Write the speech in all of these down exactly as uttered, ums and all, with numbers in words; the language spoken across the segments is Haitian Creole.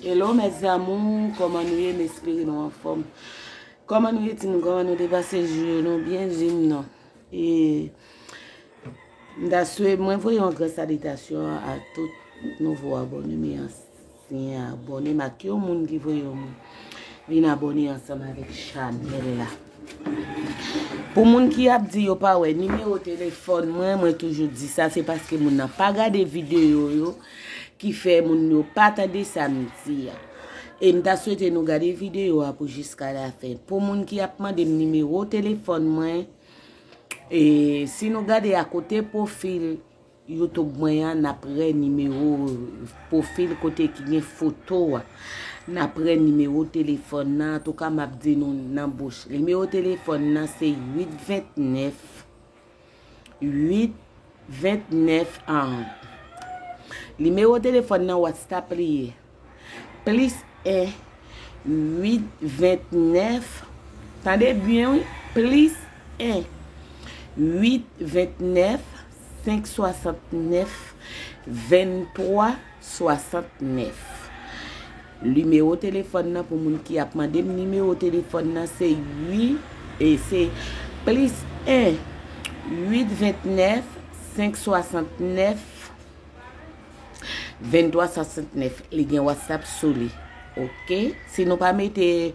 Hello mes amours, kòman nou ye? M espere nou anfòm. Kòman nou ye timoun? Kòman nou te pase jou yo? Nou byen, di m non. E m ta swe, mwen voye yon gran salitasyon a tout nouvo abòne m e ansyen abòne m ak yon moun ki voye yon moun vin abòne ansanm avèk chanèl la. Pou moun ki ap di yo pa wè nimewo telefòn mwen, mwen toujou di sa, se paske moun nan pa gade videyo yo ki fè moun yo pa tande sa m di a. E m ta swete nou gade videyo a pou jiska lafen. Pou moun ki ap mande m nimewo telefòn mwen, e si nou gade akote pwofil YouTube mwen an, n ap wè nimewo pwofil kote ki gen foto a. N ap wè nimewo telefòn nan, antouka m ap di nou nan bouch. Nimewo telefòn nan se uit vennèf, uit vennèf an. Nimewo telefòn nan WhatsApp li ye. Plis en, uit vennèf, tande byen wi, plis en, uit vennèf, senk swasantnèf, venntwa swasantnèf. Nimewo telefòn nan, pou moun ki ap mande m, nimewo telefòn nan se uit, e se plis en, uit vennèf, senk swasantnèf, venntwa swasantnèf. Li gen WhatsApp sou li. Oke? Si nou pa mete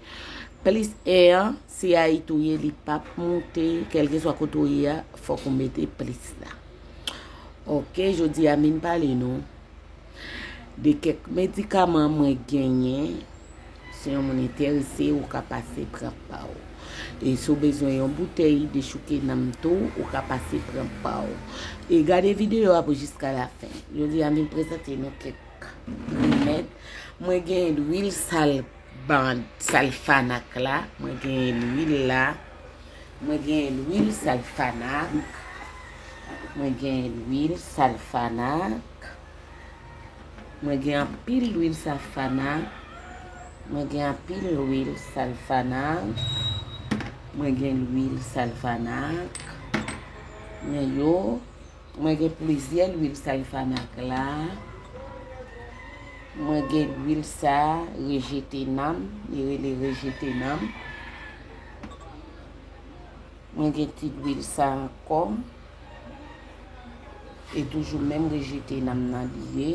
plis en an, se Ayiti w ye, li p ap moute, kèlkeswa kote w ye a, fòk ou mete plis la. Oke, jodi a m vin pale nou de kèk medikaman mwen genyen. Si yon moun enterese, ou ka pase pran pa w. E si w bezwen yon boutèy dechouke nanm tou, ou ka pase pran pa w. E gade videyo a pou jiska lafen. Jodi a m vin prezante nou kèk remèd. Mwen gen lwil sal ban-, salfanak la. Mwen gen lwil la. Mwen gen lwil salfanak. Mwen gen lwil salfanak. Mwen gen anpil lwil salfanak. Mwen gen anpil lwil salfanak. Mwen gen lwil salfanak. Men yo, mwen gen plizyè lwil salfanak la. Mwen gen lwil sa, rejete nanm, li rele rejete nanm. Mwen gen ti lwil sa ankò. E toujou menm rejete nanm nan li ye.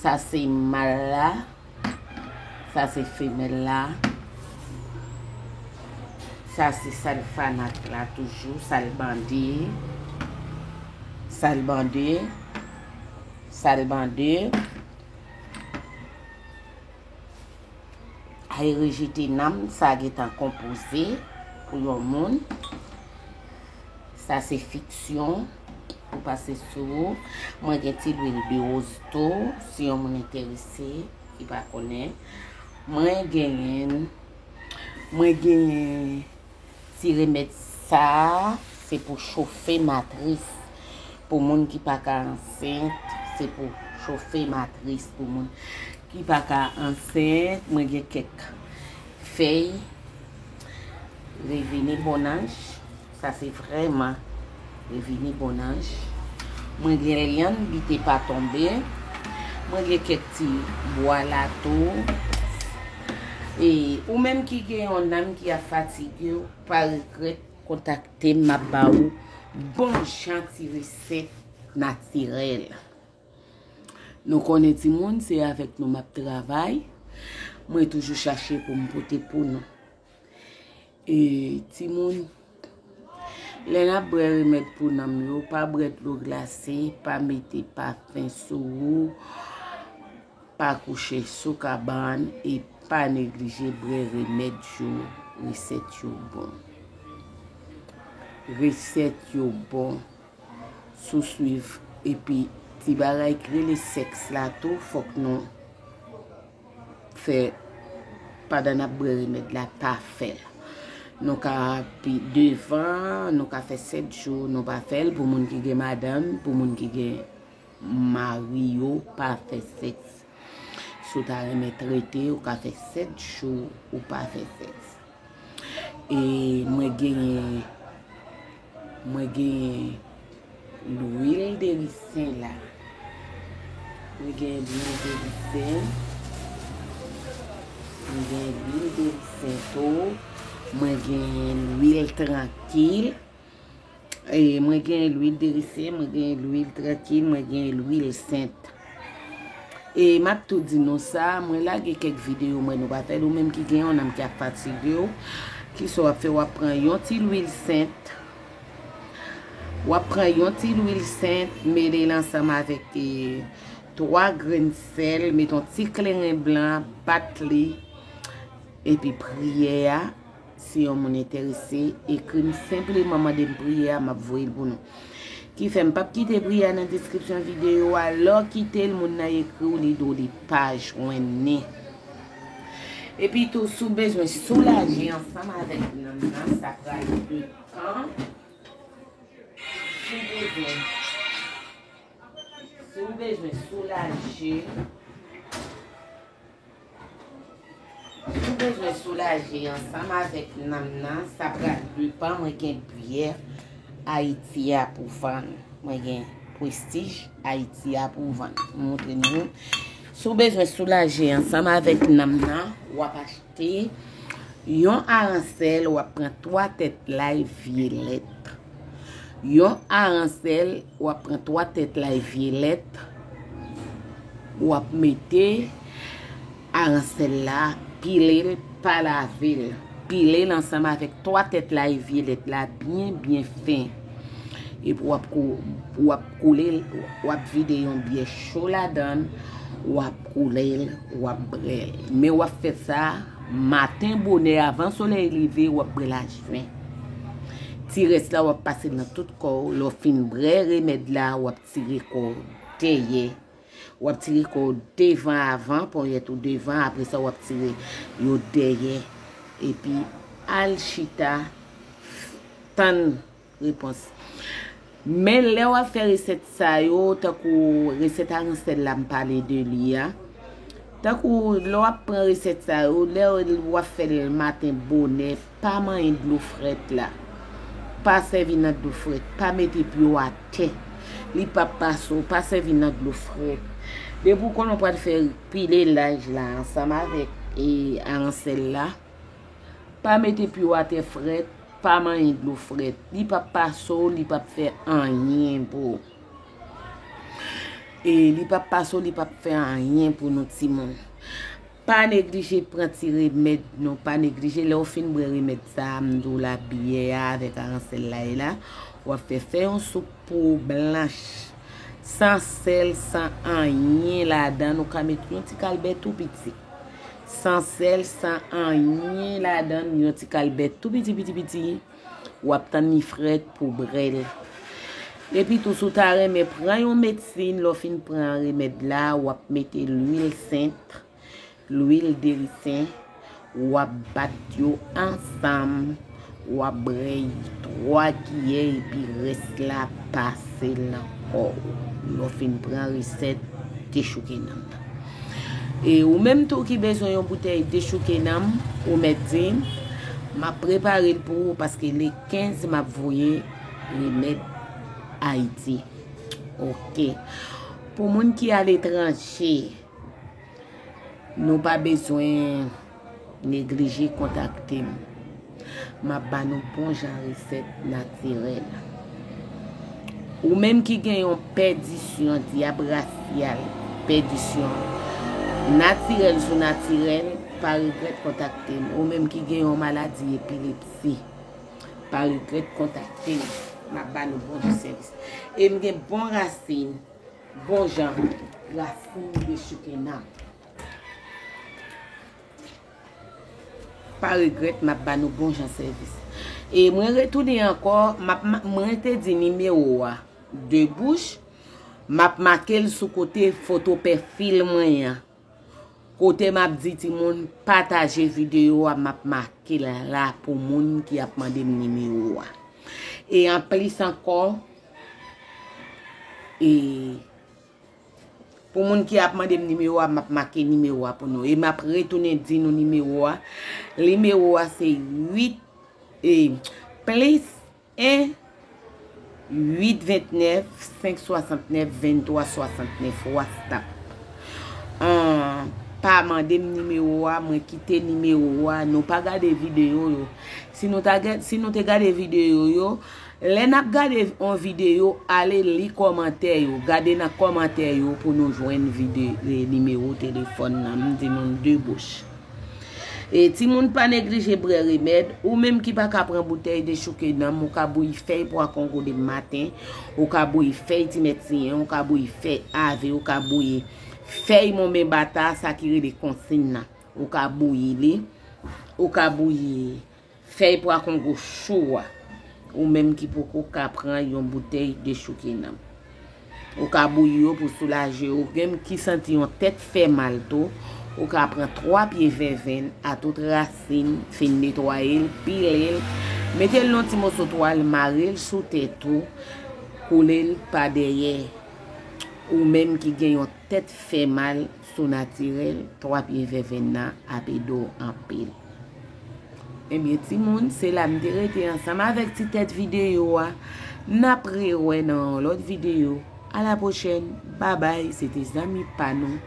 Sa se mal la. Sa se femèl la. Sa se salfanak la toujou, sal bande. Sal bande. Sal bande. Ay rejete nanm, sa gentan konpoze pou yon moun. Sa se fiksyon pou pase sou ou. Mwen gen ti lwil de woz tou, si yon moun enterese, ki pa konnen. Mwen genyen, mwen genyen ti remèd sa, se pou chofe matris. Pou moun ki pa ka ansent, se pou chofe matris. Pou moun ki pa ka ansent, mwen gen kèk fèy revini bonanj. Sa se vrèman revini bonanj. Mwen gen lyann bite pa tonbe. Mwen gen kèk ti bwa la tou. E ou menm ki gen yon nanm ki ap fatige w, pa regrèt kontakte m, m ap ba ou bon jan ti resèt natirèl. Nou konnen timoun, se avèk nou m ap travay. Mwen toujou chache pou m pote pou nou. E timoun, lè n ap bwè remèd pou nanm yo, pa bwè dlo glase, pa mete pafen sou ou, pa kouche sou kabann e pa neglije bwè remèd yo, resèt yo bon. Resèt yo bon. Si w swiv epi ti bagay ki rele sèks la tou, fòk nou fè pandan n ap bwè remèd la, pa fè l. Nou ka pi devan, nou ka fè sèt jou, nou pa fè l. Pou moun ki gen madanm, pou moun ki gen mari yo, pa fè sèks. Si w ta renmen trete, ou ka fè sèt jou, ou pa fè sèks. E mwen genyen, mwen genyen lwil de risen la. Mwen genyen lwil de risen. Mwen gen lwil de risen tou. Mwen gen lwil trankil. E, mwen gen lwil de risen, mwen gen lwil trankil, mwen gen lwil sent. E m ap tou di nou sa, mwen lage kèk videyo, mwen nou pa fè l, ou menm ki gen yon nanm ki ap fatige w, kisa w ap fè, w ap pran yon ti lwil sent, w ap pran yon ti lwil sent, mele l ansanm avèk, e, twa grenn sèl, met yon ti kleren blan, bat li, epi priyè a, si yon moun enterese, ekri m senpleman, mande m priyè a, m ap voye l pou nou. Ki fè m p ap kite priyè a nan deskripsyon videyo a, lè w kite l, moun nan ekri w, li di w li pa jwenn li. Epi tou, si w bezwen soulaje ansanm avèk nanm nan, sa pral depann. Si w bezwen, si w bezwen soulaje, si w bezwen soulaje ansanm avèk nanm nan, sa pral depann. Mwen gen byè Ayiti a pou vann. Mwen gen Prestige Ayiti a pou vann. M montre nou. Si w bezwen soulaje ansanm avèk nanm nan, w ap achte yon aransèl, w ap pran twa tèt lay vyelèt. Yon aransèl, w ap pran twa tèt lay vyelèt, w ap mete aransèl la, pile l, pa lave l. Pile l ansanm avèk twa tèt lay vyelèt la byen, byen fen. Epi w ap kou-, w ap koule l, w ap vide yon byè cho ladan l, w ap koule l, w ap bwè l. Men w ap fè sa maten bonè, avan solèy leve, w ap bwè l a jen. Ti rès la, w ap pase l nan tout kò w. Lè w fin bwè remèd la, w ap tire kò w dèyè. W ap tire kò w devan avan, ponyèt ou devan, apre sa w ap tire yo dèyè. Epi al chita, tann repons. Men lè w ap fè resèt sa yo, tankou resèt aransèl la m pale de li a, tankou lè w ap pran resèt sa yo, lè w ap fè l maten bonè, pa manyen dlo frèt la. Pa sèvi nan dlo frèt. Pa mete pye w atè. Li p ap pase w. Pa sèvi nan dlo frèt. Depi w konnen w pral fè pilelaj la ansanm avèk, e, aransèl la, pa mete pye w atè frèt. Pa manyen dlo frèt. Li p ap pase w, li p ap fè anyen pou ou. E li p ap pase w, li p ap fè anyen pou nou timoun. Pa neglije pran ti remèd nou, pa neglije lè w fin bwè remèd sa a, m di w la byè a avèk aransèl la ye la, w ap fè, fè yon soup pou ou blanch, san sèl, san anyen ladan l, ou ka met yon ti kalbè tou piti. San sèl, san anyen ladan l, yon ti kalbè tou piti, piti, piti, w ap tann li frèt pou bwè l. Epi tou, si w ta renmen pran yon medsin, lè w fin pran remèd la, w ap mete lwil sent, lwil de risen, w ap bat yo ansanm, w ap bwè twa kiyè epi rès la pase l nan kò w. Lè w fin pran resèt dechouke nanm nan. E ou menm tou ki bezwen yon boutèy dechouke nanm, ou mèt di m, m ap prepare l pou ou paske le kenz m ap voye remèd Ayiti. Oke. Pou moun ki aletranje, nou pa bezwen neglije kontakte m. M ap ba nou bon jan resèt natirèl. Ou menm ki gen yon pèdisyon, dyab rasyal, pèdisyon natirèl sou natirèl, pa regrèt kontakte m. Ou menm ki gen yon maladi epilepsi, pa regrèt kontakte m. M ap ba nou bon jan sèvis. E m gen bon rasin, bon jan rasin dechouke nanm. Pa regrèt, m ap ba nou bon jan sèvis. E mwen retounen ankò, m ap ma-, mwen te di nimewo a de bouch, m ap make l sou kote foto pwofil mwen an. Kote m ap di timoun pataje videyo a, m ap make l la pou moun ki ap mande m nimewo a. E anplis ankò, e pou moun ki ap mande m nimewo a, m ap make nimewo a pou nou. E m ap retounen di nou nimewo a. Nimewo a se uit, e, plis en, uit vennèf, senk swasantnèf, venntwa swasantnèf, WhatsApp. An, pa mande m nimewo a, mwen kite nimewo a, nou pa gade videyo yo. Si nou ta gad, si nou te gade videyo yo, lè n ap gade yon videyo, ale li kòmantè yo, gade nan kòmantè yo pou nou jwenn vide, e, nimewo telefòn nan, m di nou de bouch. E timoun pa neglije bwè remèd, ou menm ki pa ka pran boutèy dechouke nanm, ou ka bouyi fèy pwa kongo de maten, ou ka bouyi fèy timèt siyen, ou ka bouyi fèy ave, ou ka bouyi fèy monben bata, sa ki rele konsin nan. Ou ka bouyi li, ou ka bouyi fèy pwa kongo cho a. Ou menm ki poko ka pran yon boutèy dechouke nanm. Ou ka bouyi yo pou soulaje. Ou menm ki santi yon tèt fè mal tou, ou ka pran twa pye vèvenn a tout rasin, fin netwaye l, pile l, mete l nan ti moso twal, mare l sou tèt ou, koule l pa dèyè. Ou menm ki gen yon tèt fè mal sou natirèl, twa pye vèvenn nan ap ede w anpil. Ebyen, timoun, se la m te rete ansanm avèk ti tèt videyo a. N ap rewè nan yon lòt videyo. A la pwochèn. Babay, se te zanmi pa nou.